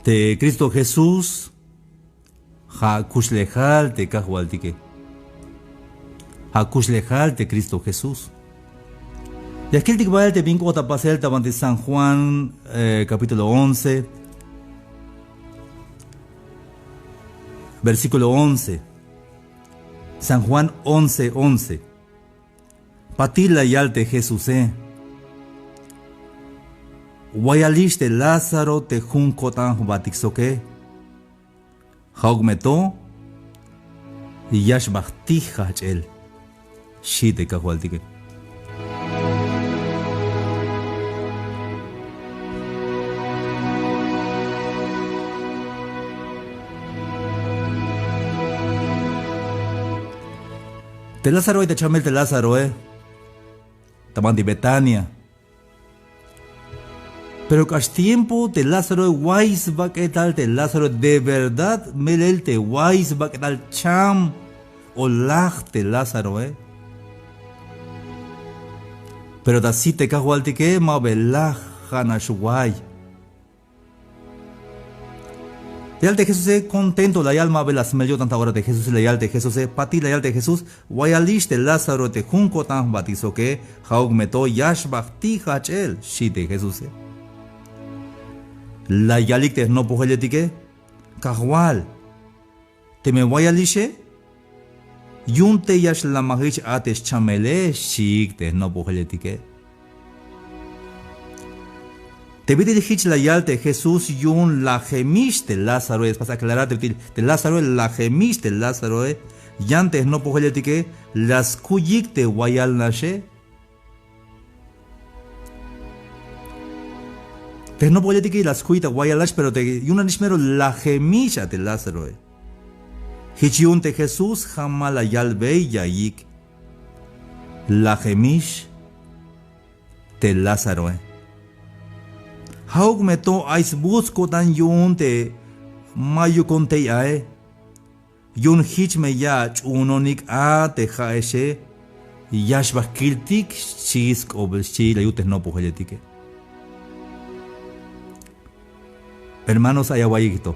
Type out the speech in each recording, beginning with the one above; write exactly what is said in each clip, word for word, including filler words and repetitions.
Te Cristo Jesús ja' kuxlejal te Kajwaltike. Ja' kuxlejal te Cristo Jesús. Ya kiltik bael te bin k'ot ta pasel ta banti San Juan, eh, capítulo once, versículo once. San Juan once once. Patil la yal te Jesuse: Wayalix te Lázaro te jun ko'tan jbatik soke. Ja'uk me to, ya xba jtij jajch'el, xi te Kajwaltike. Te Lázaro ay ta chamel te Lázaroe, ta banti Betania. Pero k'ax tiempo te Lázaroe way sbak'etal te Lázaroe, de verdad melel te way sbak'etal cham o laj te Lázaroe. Pero ta sit te Kajwaltike ma ba laj, ja'nax way. La yal te Jesuse, contento la yal, ma ba la smel yo'tan ta ora te Jesuse, la yal te Jesuse, patil la yal te Jesús: Wayalix te Lázaro te jun ko'tan jbatik soke, ja'uk me to ya xba jtij jajch'el, xi te Jesuse. La yalik te jnopojeletike: Kajwal, teme wayalixe, yu'un tey ya xlamajix a te xchamele, xiik te jnopojeletike. Te bit'il jich la yal te Jesús yu'un lajemix te Lázaroe, spas aclarar te bit'il, te Lázaroe lajemix te Lázaroe, yan te jnopojeletike la skuyik te wayal naxe. Te jnopojeletike la skuyik te wayal nax, pero te yu'un nanix mero lajemix a te Lázaroe. Jich yu'un te Jesús jamal la yalbey ya'iyik: Lajemix te Lázaroe. Ja'uk me to ay sbuts ko'tan yu'un te mayukon tey ae. Yu'un jich me ya ach'uunonik a te ja'exe, ya xba jkiltik, xchi sk'op, xchi la yut te jnopojeletike. Hermanos, ay awa'iyik to.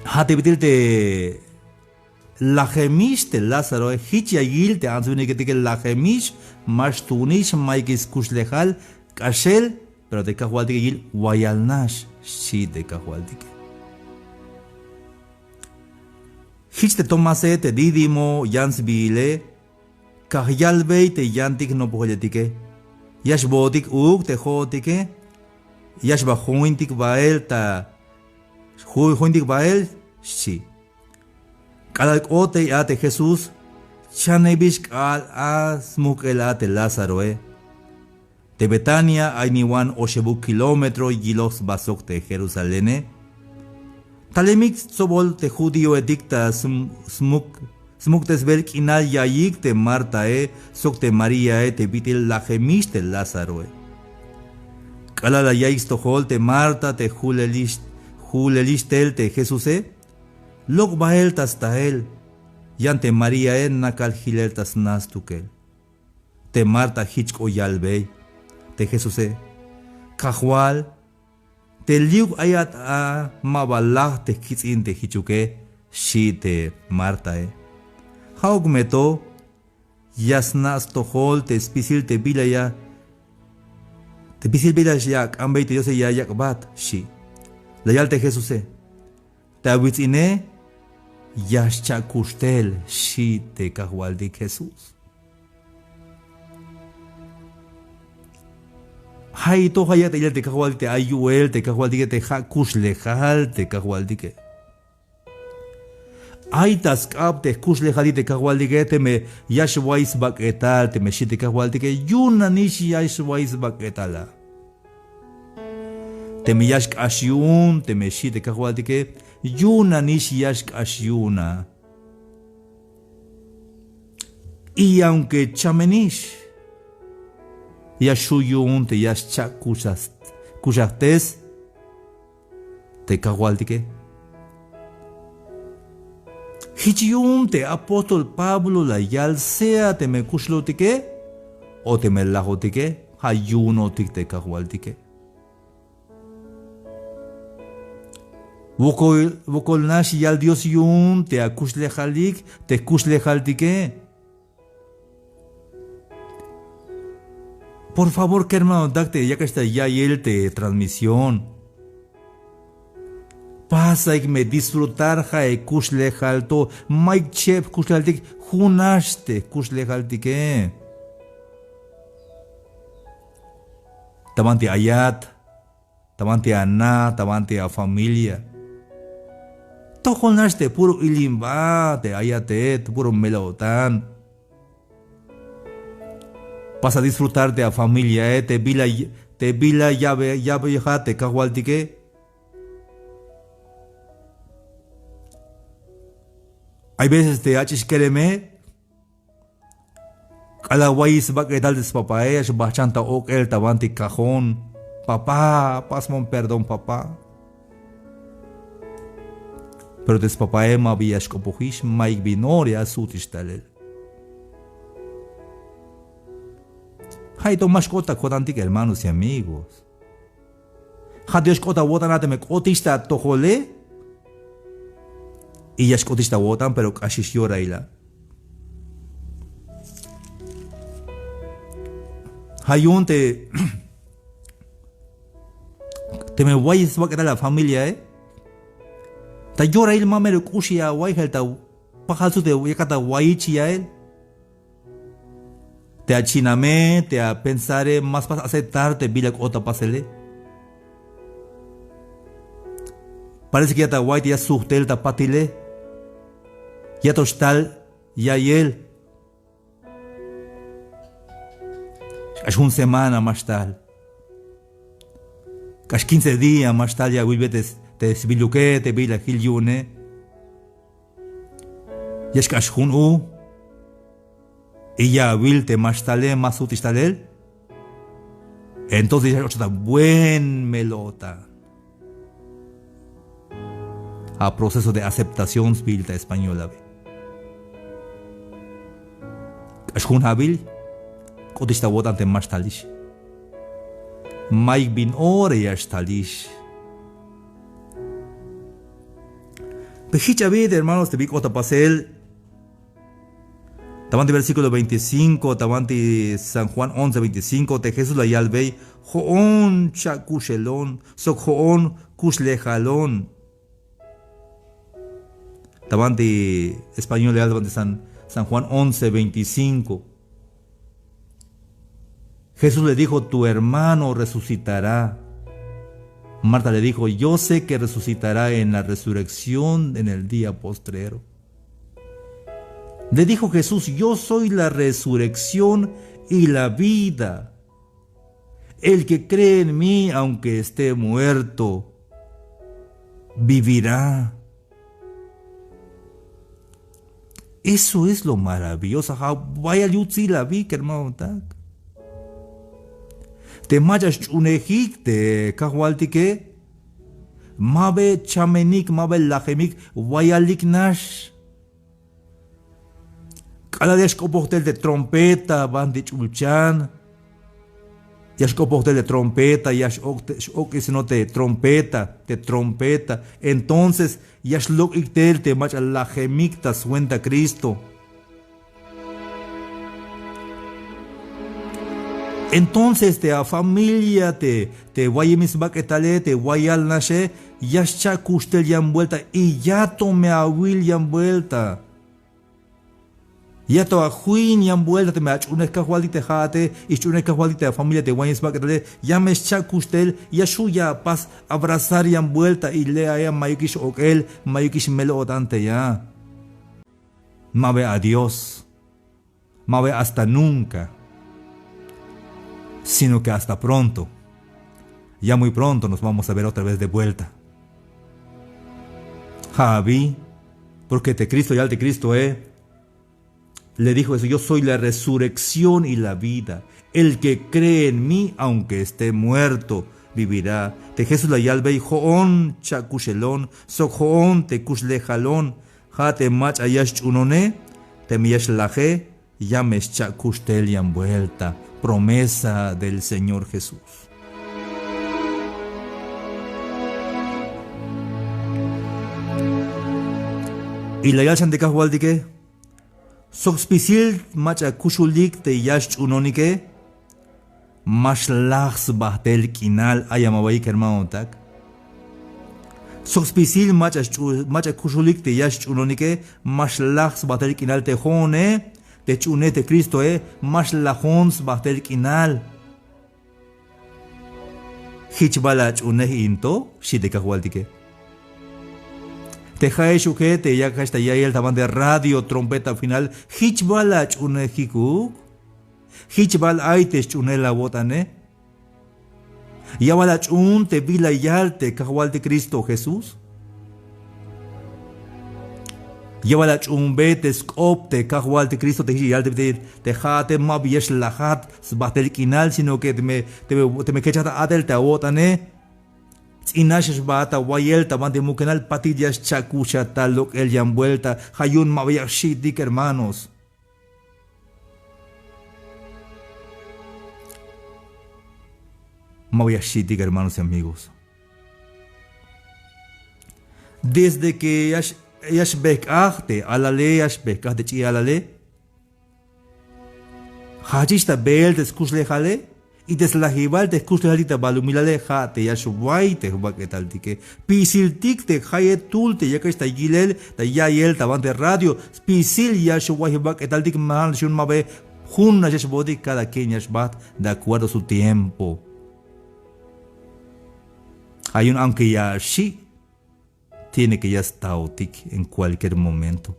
Ja' te bit'il te lajemix te Lázaroe, jich ya yil te ants winiketike, lajemix, ma xtuunix, mayukix skuxlejal, k'axel, pero te Kajwaltike yil wayal nax, xchi te Kajwaltike. Jich te Tomase, te Dídimo yan sbiile, kaj yalbey te yantik jnopojeletike: Ya xbootik uuk te jo'otike, ya xba jointik bael ta, jo-, jointik bael, xchi. K'alal k'ot tey a te Jesús, chanebix k'aal a smujk'el a te Lázaroe. Te Betania ay niwan oxebuk kilómetro yiloj sba sok te Jerusalene. Talemik stsobol te judíoetik ta sm-, smuk-, smuk'tesbel k'inal ya'iyik te Martae sok te Maríae te bit'il lajemix te Lázaroe. K'alal la ya'iyik stojol te Marta te julelix, julelix tel te Jesuse, lok' bael ta stael, yan te Maríae nakal jilel ta sna stukel. Te Marta jich k'o yalbey te Jesuse: Kajwal, te li'uk ayat a, ma ba laj te jkits'in te jichuke, xchi te Martae. Ja'uk me to, ya sna' stojol te spisil te bila ya, te spisil bila ya ak'anbey te Diose ya yak'bat, xchi. La yal te Jesuse: Te awits'ine ya xcha'kux tel, xchi te Kajwaltik Jesús. Ja'i to, ja' yak' ta ilel te Kajwaltik te ay yu'el te Kajwaltike, te ja' kuxlejal te Kajwaltike. Ay ta sk'ab te jkuxlejalik te Kajwaltike, teme ya xway sbak'etal, teme xi te Kajwaltike, yu'un nanix ya xway sbak'etal a. Teme ya xk'ax yu'un, teme xi te Kajwaltike, yu'un nanix ya xk'ax yu'un a. Y aunque chamenix, ya xju' yu'un te ya xcha'kuxaj, kuxajtes te Kajwaltike. Jich yu'un te apóstol Pablo la yal, sea teme kuxlotike o teme lajotike, ja' yu'unotik te Kajwaltike. Wokol, wokol nax yal Dios yu'un te akuxlejalik, te kuxlejaltike. Por favor, kermanotak, te yak'ax ta ya'iyel te transmisión, pasaik me disfrutar jae kuxlejal to, mayuk cheb jkuxlejaltik, jun nax te jkuxlejaltike. Ta banti ayat, ta banti ana, ta banti afamilia. Tojol nax te puro ilimba te ayate, te puro mel-o'tan. Pasa disfrutar te afamiliae, te bila, te bila ya'be, ya'bejat te kajwaltike. Hay veces te ach'ix kereme, k'alal wayiy sbak'etal te spapae, ya xbajchan ta ok'el ta banti cajón. Papá, pasmon perdón, papá. Pero te spapae ma bi ya xk'opojix, mayuk bin ora ya sut'ix talel. Ja'ito ma xk'ot ta ko'tantik, hermanos y amigos. Ja'at ya xk'ot awo'tan a teme k'otix ta atojole. Y ya xk'otix ta awo'tan, pero k'axix yorail a. Ja' yu'un te teme wayiy sbak'etal afamiliae, ta yorail ma mero k'ux ya awaiyel, ta pajal sut te yakat awayich ya'el. Te achiname, te apensare, ma spas aceptar te bila k'ot ta pasele. Parece que ya ta awa'iy te ya sujtel ta patile. Ya to xtal ya'iyel. K'ax jun semana ma xtal. K'ax quince día ma xtal ya awilbe te, te sbiluke, te bila jil yu'une. Ya xk'ax jun u. Y ya awil te ma xtale, ma sut'ix talel. Entonces ya x-och ta buen mel-o'tan. A proceso de aceptación sbiil ta español abi. K'ax jun awil, k'otix ta awo'tan te ma xtalix. Mayuk bin ora ya xtalix. Pe jich abi, hermanos, te bin k'ot ta pasel. Ta banti versículo veinticinco, ta banti San Juan once veinticinco, te Jesús la yalbey: jo'on cha'kuxelon, sok jo'on kuxlejalon. Ta banti español la yal, ta banti San, San Juan once veinticinco. Jesús le dijo: tu hermano resucitará. Marta le dijo: yo sé que resucitará en la resurrección en el día postrero. Le dijo Jesús: yo soy la resurrección y la vida. El que cree en mí, aunque esté muerto, vivirá. Eso es lo maravilloso. Ja' bayal yutsil abi, kermanotak. Te mach'a sch'unejik te kajwaltike, ma ba chamenik, ma ba lajemik, wayalik nax. K'alal ya xk'opoj tel te trompeta, banti ch'ulchan. Ya xk'opoj tel te trompeta, ya x-ok' te, x-ok'isno te trompeta, te trompeta. Entonces ya xlok'ik tel te mach'a lajemik ta swenta Cristo. Entonces te afamilia, te, te wayemix sbak'etale, te wayal naxe, ya xcha' kux tel yan vuelta y ya to me awil yan vuelta. Ya to ajuin yan vuelta teme ach'unej kajwaltik te ja'ate, y xch'unej kajwaltik te afamilia te wayemix sbak'etale, ya me xcha' kux tel, ya xju' ya apas abrazar yan vuelta, y le' a ya mayukix ok'el, mayukix mel-o'tan te ya. Ma ba adiós, ma ba hasta nunca, sino que hasta pronto. Ya muy pronto nos vamos a ver otra vez de vuelta. Ja' abi, porque te Cristo, yal te Cristoe, le dijo eso: yo soy la resurrección y la vida. El que cree en mí, aunque esté muerto, vivirá. Te Jesús la yalbey: jo'on cha'kuxelon, sok jo'on te kuxlejalon. Ja' te mach'a ya xch'unone, teme ya xlaje, ya me xcha' kux tel yan vuelta. Promesa del Señor Jesús. Y la yal xan te Kajwaltike: sok spisil mach'a kuxulik te ya xch'unonike, ma xlaj sbajtel k'inal. Ay amawayik, hermanotak. Sok spisil mach'a xch'u-, mach'a kuxulik te ya xch'unonike, ma xlaj sbajtel k'inal. Te jo'one te jch'unej te Cristoe, ma xlajon sbajtel k'inal. Jich bal ach'unej in to, xchi te Kajwaltike. Te ja'ex uke te ya kax ta ya'iyel ta banti radio Trompeta Final, jich bal ach'unejik uuk. Jich bal ay te xch'uunel awo'tane. Ya bal ach'uun te bila yal te Kajwaltik Cristo Jesús. Ya bal ach'uunbe te sk'op te Kajwaltik Cristo te jich ya yal te, te, te ja'ate ma ba ya xlajat sbajtel k'inal, sino que teme, teme, teme kechat a'tel te awo'tane, ts'inax xbaat awayel ta banti mukenal, patil ya xcha'kuxat ta lok'el yan vuelta. Ja' yu'un ma ba ya jxi'tik, hermanos. Ma ba ya jxi'tik, hermanos y amigos. Desde que ya x-, ya xbejk'aj te alale, ya xbejk'aj te ch'i alale, jajchix ta beel te skuxlejale, y te slajibal te jkuxlejal ta balumilale, ja' te ya xway te jbak'etaltike. Pisiltik te jayeb tul te ya kax ta yilel ta ya'iyel ta banti radio, spisil ya xway jbak'etaltik. Ma ja'nax yu'un ma ba jun nax ya xbootik, cada quien ya xbajt de acuerdo su tiempo. Ja' yu'un aunque ya axi', tiene que ya staotik en cualquier momento.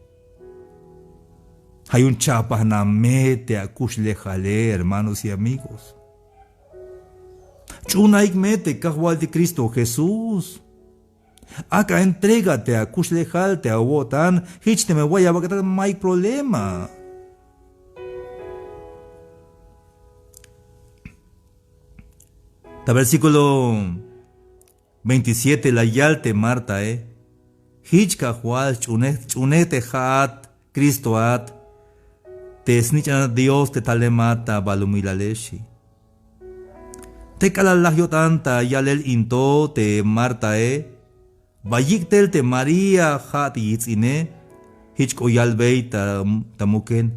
Ja' yu'un chapajna me te akuxlejale, hermanos y amigos. Ch'uunaik me te Kajwaltik Cristo Jesús. Ak'a entrega te akuxlejal te awo'tan, jich teme way abak'etal ma'yuk problema. Ta versículo veintisiete la yal te Martae: Jich Kajwal, ch'uunej, ch'uunej te ja'at Cristoat, te snich'anat Dios te talemat ta balumilale, xchi. Te k'alal laj yo'tan ta yalel in to te Martae, ba yik' tel te María ja' te yits'ine, jich k'o yalbey ta, ta muken: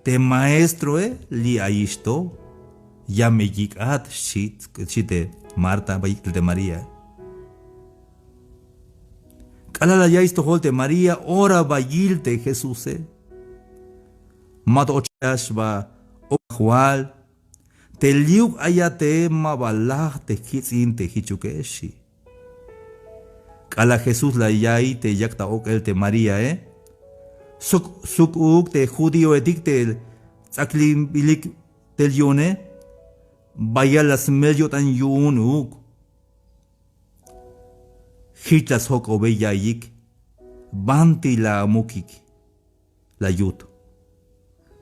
Te maestroe li' ayix to, ya me yik'at, xchi, xchi te Marta, ba yik' tel te María. K'alal la ya'iy stojol te María, ora ba yil te Jesuse. Ma to och ya xba: Kajwal, te li'uk ayate ma ba laj te jkitz'in te jichuke, xchi. K'alal Jesús la ya'iy te yak ta ok'el te Maríae, sok, sok uuk te judíoetik te ts'aklinbilik tel yu'une, bayal la smel yo'tan yu'un uuk. Jich la sjok'obey ya'iyik: ¿Banti la amukik? La yut.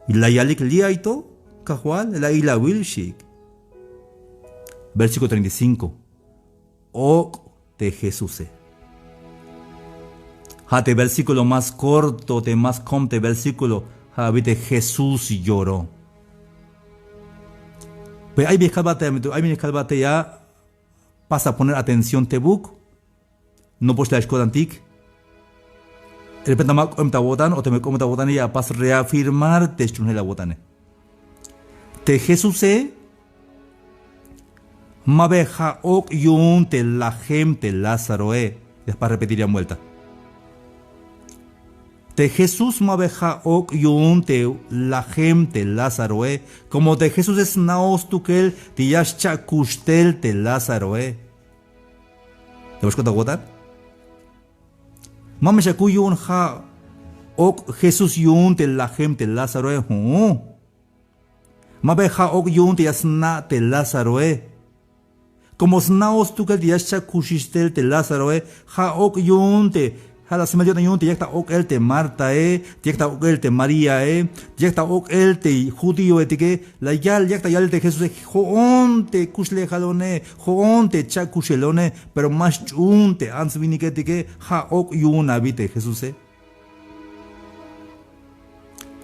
La yalik: Li' ay to, Kajwal, la ilawil, xchiik. Versículo treinta y cinco. Ok' te Jesuse. Ja' te versículo más corto, te más kom te versículo, ja' abi te Jesús lloró. Pues ay bin kalbat te, ay bin kalbat te ya, pasa poner atención te buk. Nopox la xko'tantik. De repente ma k'oem ta awo'tan, o teme k'oem ta awo'tane ya apas reafirmar te sch'uunjel awo'tane. Te Jesuse ma ba ja' ok' yu'un te lajem te Lázaroe. Ya jpas repetir yan vuelta. Te Jesús ma ba ja' ok' yu'un te lajem te Lázaroe. Como te Jesuse sna'oj stukel te ya xcha'kuxtel te Lázaroe. ¿Ya ba xk'ot awo'tan? Ma me xakuy yu'un ja' ok' Jesús yu'un te lajem te Lázaroe, ju'un. Ma ba ja' ok' yu'un te ya sna' te Lázaroe. Como sna'oj stukel te ya xcha'kuxix tel te Lázaroe, ja' ok' yu'un te, ja' la smel yo'tan yu'un te yak ta ok'el te Martae, te yak ta ok'el te Maríae, te yak ta ok'el te judíoetike. La yal, yak ta yalel te Jesuse: Jo'on te kuxlejalone, jo'on te cha'kuxelone, pero ma xch'uun te ants winiketike. Ja' ok' yu'un abi te Jesuse.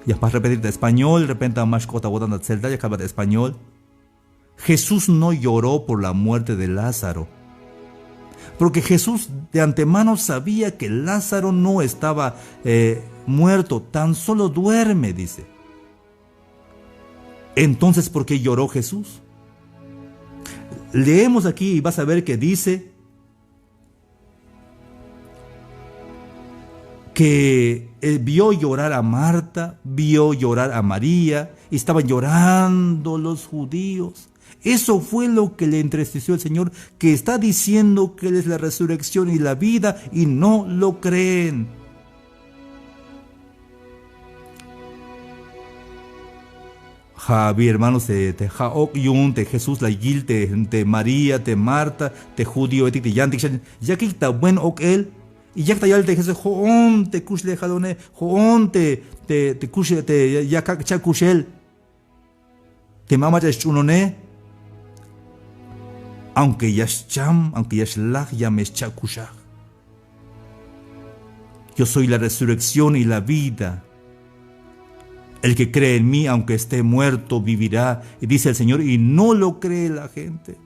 Ya jpas repetir ta español, repente ma xk'ot awo'tan ta tseltal, ya kalbat ta español. Jesús no lloró por la muerte de Lázaro. Porque Jesús de antemano sabía que Lázaro no estaba, eh, muerto, tan solo duerme, dice. Entonces, ¿por qué lloró Jesús? Leemos aquí y vas a ver que dice que él vio llorar a Marta, vio llorar a María, y estaban llorando los judíos. Eso fue lo que le entristeció al Señor, que está diciendo que Él es la resurrección y la vida y no lo creen. Ja' abi hermanos, te, te ja' ok' yu'un te Jesús la yil te, te María, te Marta, te judíoetik te yantik xan yakik ta buen ok'el. Y yak ta yal te Jesús: jo'on te kuxlejalone, jo'on te, te, te kux, te ya, ya kak' cha'kuxel. Teme a mach'a sch'uunone, aunque ya xcham, aunque ya xlaj, ya me xcha'kuxaj. Yo soy la resurrección y la vida. El que cree en mí, aunque esté muerto, vivirá, dice el Señor, y no lo cree la gente.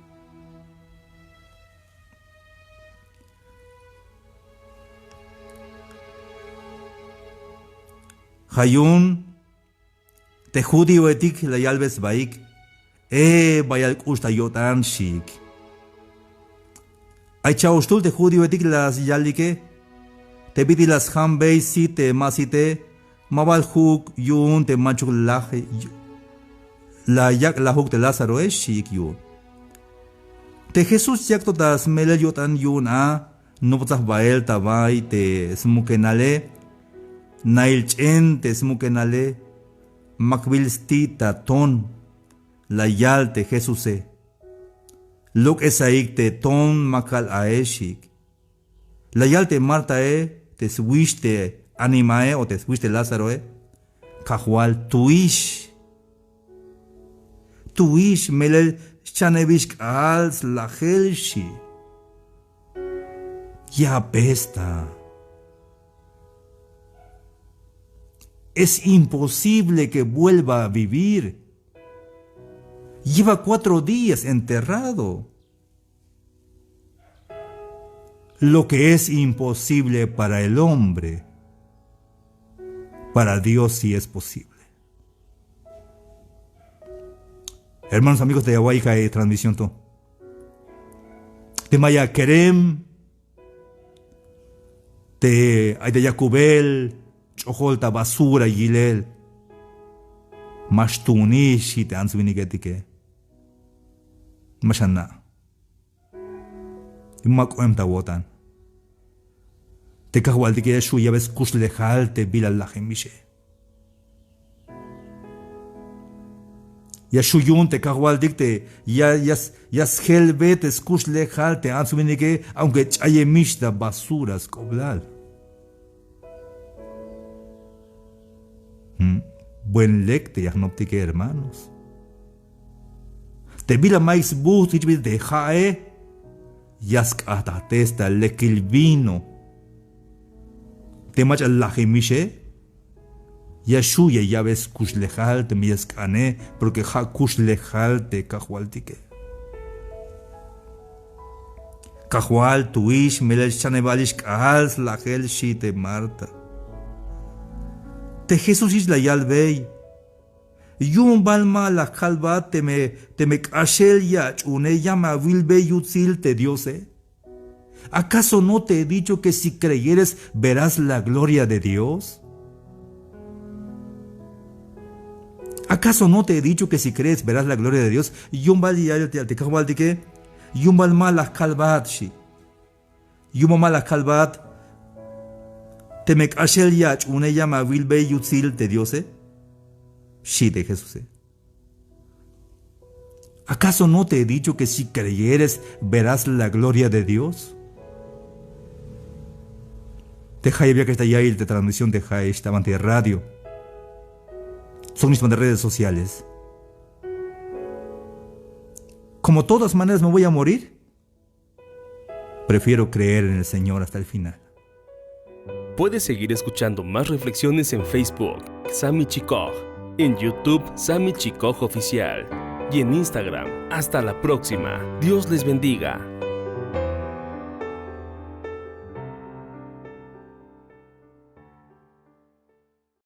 Ja' yu'un te judíoetik la yalbe sbaik: e, bayal k'ux ta yo'tan, xiik. Ay cha'oxtul te judíoetik la yalike: te bit'il la sjambey sit te ma site, ma bal ju'uk yu'un te manchuk laj, la yak' lajuk te Lázaroe, xiik yu'un. Te Jesús yak to ta smelel yo'tan yu'un a, noptsaj bael ta bay te smukenale, nail ch'en te smukenale, makbil sti' ta ton. La yal te Jesuse: lok'esaik te ton makal ae, xiik. La yal te Martae, te swix te animae o te swix te Lázaroe: Kajwal, tu'ix. Tu'ix, melel xchanebix k'aal slajel, xi. Ya apesta. Es imposible que vuelva a vivir. Lleva cuatro días enterrado. Lo que es imposible para el hombre, para Dios sí es posible. Hermanos, amigos, te ya awa'iyik a transmisión to. Te ma ya kerem, te ay ta yakubel ch'ojol ta basura yilel. Ma xtuunix, xi te ants winiketike. Ma xana'. Ma k'oem ta awo'tan. Te Kajwaltike ya xju' yabe skuxlejal te bila lajemixe. Ya xju' yu'un te Kajwaltik te ya, ya, ya sjelbe te skuxlejal te ants winike, aunque ch'ayemix ta basura sk'oblal. Mm, buen lek te ya jnoptike, hermanos. Te bila ma'yuk sbujt' jich bit'il te ja'e, ya sk'ajtajtes ta lekil vino. Te mach'a lajemixe, ya xju' ya ya'be skuxlejal teme ya sk'ane, porque ja' kuxlejal te Kajwaltike. Kajwal, tu'ix, melel xchanebalix k'aal slajel, xi te Marta. Te Jesús jich la yalbey: yu'un bal ma la kalbat teme, teme k'axel ya ach'uune ya me awilbey yutsil te Diose. ¿Acaso no te he dicho que si creyeres verás la gloria de Dios? ¿Acaso no te he dicho que si crees verás la gloria de Dios? Yu'un bal ya yal te Kajwaltike, yu'un bal ma la kalbat, xi. Yu'un bal ma la kalbat teme k'axel ya ach'uune ya me awilbey yutsil te Diose, xi te Jesuse. ¿Acaso no te he dicho que si creyeres verás la gloria de Dios? Te jayeb yakex ta ya'iyel te transmisión te ja'ex ta banti radio. Sok nix ta banti redes sociales. Como todas maneras me voy a morir, prefiero creer en el Señor hasta el final. Puedes seguir escuchando más reflexiones en Facebook, Sami Chikoj, en YouTube, Sami Chikoj Oficial, y en Instagram. Hasta la próxima. Dios les bendiga.